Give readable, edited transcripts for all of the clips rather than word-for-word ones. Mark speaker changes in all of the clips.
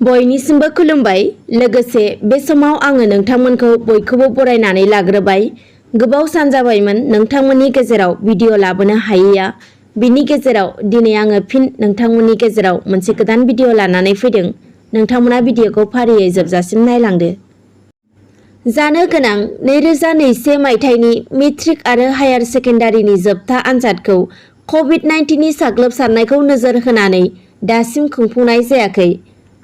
Speaker 1: बयनिसिमबो खुलुमबाय। लोगोसे बे समाव आङो नोंथांमोनखौ बयखौबो बरायनानै लाग्रोबाय। गोबाव सान जाबायमोन नोंथांमोननि गेजेराव भिडिअ लाबोनो हायैया। बिनि गेजेराव दिनै आङो फिन नोंथांमोननि गेजेराव मोनसे गोदान भिडिअ लानानै फैदों। नोंथांमोना भिडिअखौ फारियै जोबजासिम नायलांदो। जानो गोनां 2021 मायथाइनि मेट्रिक आरो हायार सेकेन्डारिनि जोबथा आनजादखौ कभिड-19 नि साग्लोबसारनायखौ नोजोर होनानै दासिम खुंफुंनाय जायाखै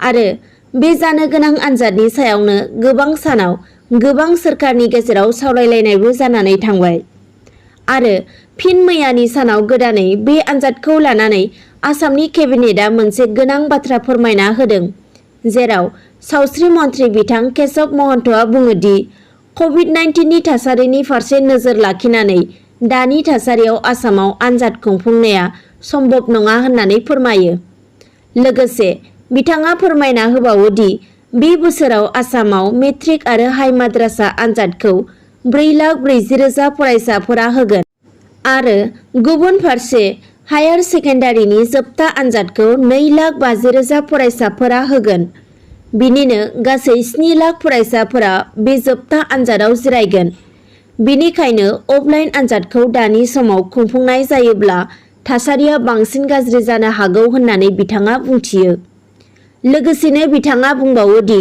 Speaker 1: आरो बे जानो गोनां आनजादनि सायावनो गोबां सानाव गोबां सोरखारनि गेजेराव सावरायलायनायबो जानानै थांबाय आरो फिन मैयानि सानाव गोदानै बे आनजादखौ लानानै आसामनि केबिनेटआ मोनसे गोनां बाथ्रा फोरमायना होदों, जेराव सावस्रि मन्थ्रि बिथां केशव महन्तआ बुङो दि कभिड-19 नि थासारिनि फारसे नोजोर लाखिनानै दानि थासारियाव आसामाव आनजाद खुंफुंनाया सम्भब नङा होननानै फोरमायो। लोगोसे बिथाङा फोरमायना होबावो दि बे बोसोराव आसामाव मेट्रिक आरो हाइ माद्रासा आनजादखौ 4,40,000 फरायसाफोरा होगोन आरो गुबुन फारसे हायार सेकेन्डारिनि जोबथा आनजादखौ 2,50,000 फरायसाफोरा होगोन। बिनिनो गासै 7 लाख फरायसाफोरा बे जोबथा आनजादाव जिरायगोन। बिनिखायनो अफलाइन आनजादखौ दानि समाव खुंफुंनाय जायोब्ला थासारिया बांसिन गाज्रि जानो हागौ होननानै बिथाङा बुंथियो। लोगोसेनो बिथाङा बुंबावो दि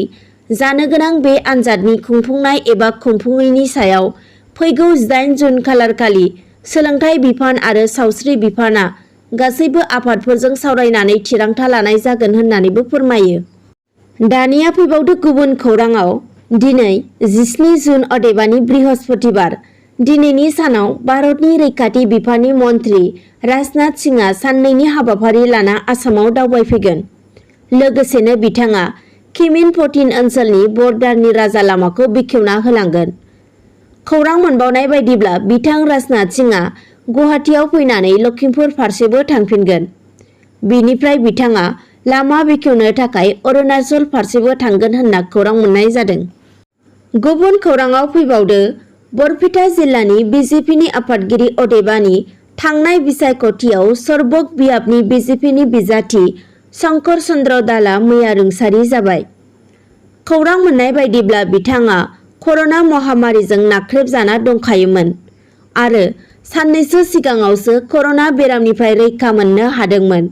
Speaker 1: जानो गोनां बे आनजादनि खुंफुंनाय एबा खुंफुङैनि सायाव फैगौ 18 जुन खालारखालि सोलोंथाइ बिफान आरो सावस्रि बिफानआ गासैबो आफादफोरजों सावरायनानै थिरांथा लानाय जागोन होननानैबो फोरमायो। दानिया फैबावदो गुबुन खौराङाव। दिनै 17 जुन अदेबानि बृहस्पतिबार, दिनैनि सानाव भारतनि रैखाथि बिफाननि मन्थ्रि राजनाथ सिंहआ साननैनि हाबाफारि लाना आसामाव दावबायफैगोन। लोगोसेनो बिथाङा किमिन-14 ओनसोलनि बर्डारनि राजा लामाखौ बेखेवना होलांगोन। खौरां मोनबावनाय बायदिब्ला बिथां राजनाथ सिंहआ गुवाहाटीआव फैनानै लखिमपुर फारसेबो थांफिनगोन। बिनिफ्राय बिथाङा लामा बेखेवनो थाखाय अरुणाचल फारसेबो थांगोन होनना खौरां मोननाय जादों। गुबुन खौराङाव फैबावदो बरपेटा जिल्लानि बिजेपिनि आफादगिरि अदेबानि थांनाय बिसायख'थियाव सरबग बियाबनि बिजेपिनि बिजाथि शंकर चन्द्र दालआ मैया रुंसारि जाबाय। खौरां मोननाय बायदिब्ला बिथाङा कर'ना महामारिजों नाख्रेबजाना दंखायोमोन आरो साननैसो सिगाङावसो कर'ना बेरामनिफ्राय रैखा मोननो हादोंमोन।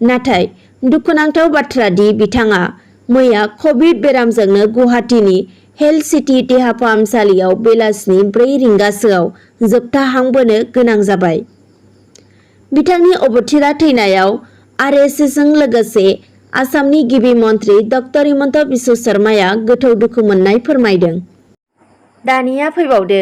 Speaker 1: नाथाय दुखुनांथाव बाथ्रा दि बिथाङा मैया कभिड बेरामजोंनो गुवाहाटीनि हेल्थ सिटी देहा फाहामसालियाव बेलासिनि 4 रिंगासोआव जोबथा हां बोनो गोनां जाबाय। बिथांनि अबथिरा थैनायाव आरएसएसजों लोगोसे आसामनि गिबि मन्थ्रि डक्टर हिमन्त बिश्व शर्माया गोथौ दुखु मोननाय फोरमायदों। दानिया फैबावदो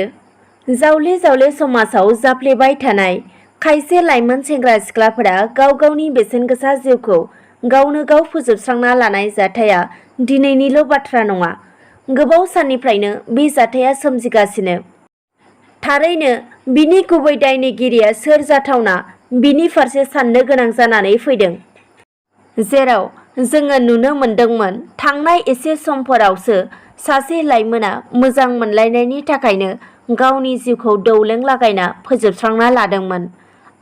Speaker 1: जावले जावले समाजाव जाफ्लेबाय थानाय खायसे लाइमोन सेंग्रा सिख्लाफोरा गाव गावनि बेसेनगोसा जिउखौ गावनो गाव फोजोबस्रांना लानाय जाथाया दिनैनिल' बाथ्रा नङा, गोबाव साननिफ्रायनो बे जाथाया सोमजिगासिनो। थारैनो बिनि गुबै दायनिगिरिया सोर जाथावना बिनि फारसे साननो गोनां जानानै फैदों। जेराव जोङो नुनो मोनदोंमोन थांनाय एसे समफोरावसो सासे लाइमोना मोजां मोनलायनायनि थाखायनो गावनि जिउखौ दौलें लागायना फोजोबस्रांना लादोंमोन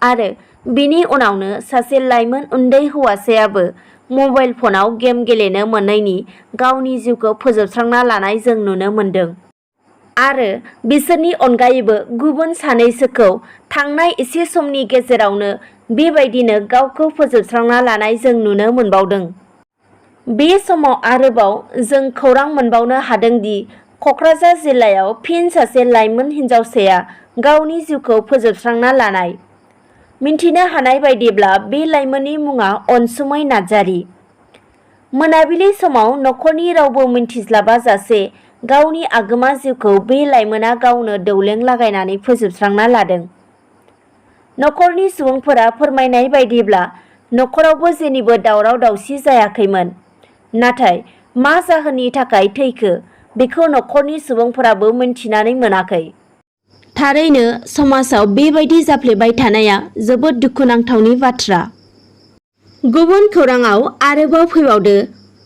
Speaker 1: आरो बिनि उनावनो सासे लाइमोन उन्दै हौवासायाबो मबाइल फनाव गेम गेलेनो मोनैनि गावनि जिउखौ फोजोबस्रांना लानाय जों नुनो मोनदों। आरो बिसोरनि अनगायैबो गुबुन सानैसोखौ थांनाय एसे समनि गेजेरावनो बेबायदिनो गावखौ फोजोबस्रांना लानाय जों नुनो मोनबावदों। बे समाव आरोबाव जों खौरां मोनबावनो हादों दि क'क्राझार जिल्लायाव फिन सासे लाइमोन हिन्जावसाया गावनि जिउखौ फोजोबस्रांना लानाय। मिन्थिनो हानाय बायदिब्ला बे लाइमोननि मुङा अनसुमै नार्जारी। मोनाबिलि समाव न'खरनि रावबो मिन्थिस्लाबाजासे गावनि आगोमा जिउखौ बे लाइमोना गावनो दौलें लागायनानै फोजोबस्रांना लादों। न'खरनि सुबुंफोरा फोरमायनाय बायदिब्ला न'खरावबो जेनिबो दावराव दावसि जायाखैमोन। नाथाय मा जाहोननि थाखाय थैखो बेखौ न'खरनि सुबुंफोराबो मिन्थिनानै मोनाखै। थारैनो समाजाव बेबायदि जाफ्लेबाय थानाया जोबोद दुखुनांथावनि बाथ्रा। गुबुन खौराङाव आरोबाव फैबावदो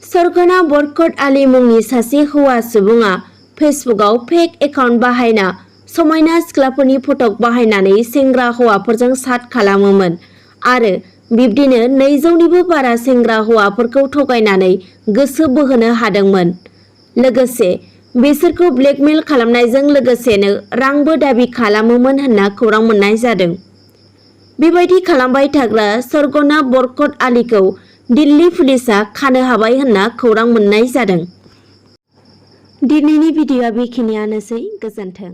Speaker 1: सरगना बरकत आली मुंनि सासे हौवा सुबुङा फेसबुकआव फेक एकाउन्ट बाहायना समायना सिख्लाफोरनि फटक बाहायनानै सेंग्रा हौवाफोरजों चाट खालामोमोन आरो बिब्दिनो 200निबो बारा सेंग्रा हौवाफोरखौ थगायनानै गोसो बोहोनो हादोंमोन। लोगोसे बिसोरखौ ब्लेकमेल खालामनायजों लोगोसेनो रांबो दाबि खालामोमोन होनना खौरां मोननाय जादों। बेबायदि खालामबाय थाग्रा सरगना बरकत आलीखौ दिल्ली पुलिसआ खानो हाबाय होनना खौरां मोननाय जादों। दिनैनि भिडिअ'आ बेखिनियानोसै। गोजोन्थों।